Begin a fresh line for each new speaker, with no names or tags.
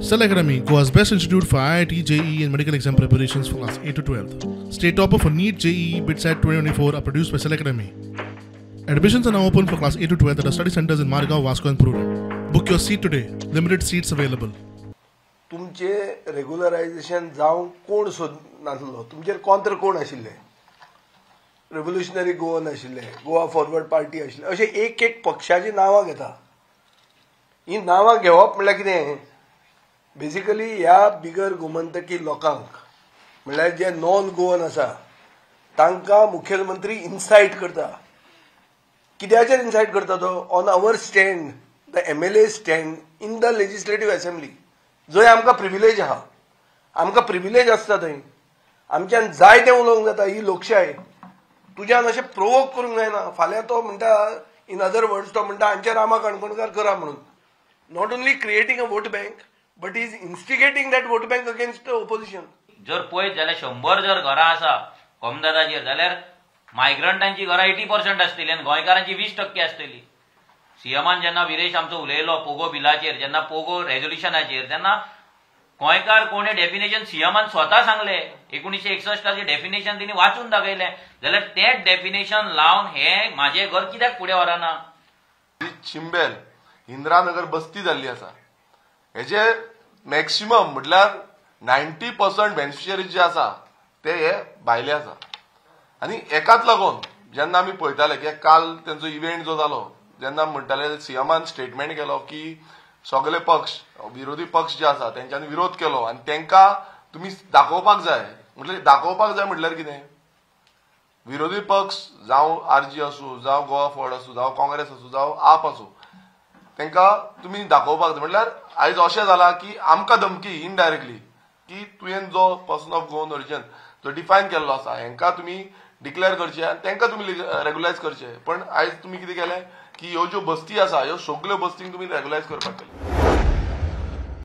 Cell Academy, Goa's best institute for IIT, JEE and medical exam preparations for class 8 to 12. State topper for NEET, JEE, BITSAT 2024 are produced by Cell Academy. Admissions are now open for class 8 to 12 at our study centers in Margao, Vasco and Prudent. Book your seat today. Limited seats available.
तुमचे regularisation जावंक कोण सोदनासलो, तुमचेर कॉन्त्र कोण आशिल्ले, revolutionary Goan आशिल्ले, Goa forward party आशिल्ले, अशे एक एक पक्षाची नांवां घेता. ही नांवां घेवप म्हणल्यार कितें, बेसिकली ह्या बिगर गोमंतकी लोकांक म्हणल्यार जे नॉन गोवन आसा तांकां मुखेलमंत्री इन्सायट करता. कित्याचेर इन्सायट करता तो? On our stand, the MLA stand in the legislative assembly, जंय आमकां प्रिविलेज आहा, आमकां प्रिविलेज आसता, थंय आमच्यान जाय तें उलोवंक जाता. ही लोकशाय. तुज्यान अशें प्रोवोक करूंक जायना. फाल्यां तो म्हणटा, इन अदर वर्ड्स तो म्हणटा आमच्या रामा काणकोणकार करा म्हणून. Not only creating a vote bank but is instigating that vote bank against the opposition.
जर पळयत जाल्यार 100 जर घरां आसा कोमदादाचेर जाल्यार मायग्रंटांची घरां 80% आसतली आनी गोंयकारांची 20% आसतली. सीएमान जेन्ना विरेश आमचो उलयलो पोगो बिलाचेर, जेन्ना पोगो रेजोल्युशनाचेर, तेन्ना गोंयकार कोण डेफिनेशन सीएमान स्वता सांगले. 1961 डेफिनेशन तिणी वाचून दाखयलें. जाल्यार तें डेफिनेशन लावन हे माझे घर कित्याक फुडें व्हरना?
चिंबेल इंदिरानगर बस्ती जाल्ली आसा, हेजे मॅक्सिमम म्हटल्यार 90% बेनिफिशरी जे आसा ते हे भायले आसा. आनी एकाच लागून जेन्ना आमी पळयताले की काल तेंचो इव्हेंट जो जालो, जेन्ना म्हणटाले सीएमान स्टेटमेंट केलो की सगळे पक्ष विरोधी पक्ष जे आसा तेंच्यांनी विरोध केलो आनी तेंकां तुमी दाखोवपाक जाय. म्हटल्यार दाखोवपाक जाय म्हटल्यार कितें, विरोधी पक्ष जावं आरजी आसूं, जावं गोवा फॉरवर्ड आसूं, जावं काँग्रेस आसूं, जावं आप आसूं, तेंकां तुमी दाखोवपाक जाय. म्हटल्यार आयज अशें जालां की आमकां धमकी इनडायरेक्टली की तुवें जो पर्सन ऑफ गोवन ओरिजन जो डिफायन केल्लो आसा हेंकां तुमी डिक्लेअर करचे आनी तेंकां तुमी रेगुलायज करचे. पण आयज तुमी कितें केलें की ह्यो ज्यो बस्ती आसा ह्यो सगल्यो बस्तींक तुमी रेगुलायज करपाक केले.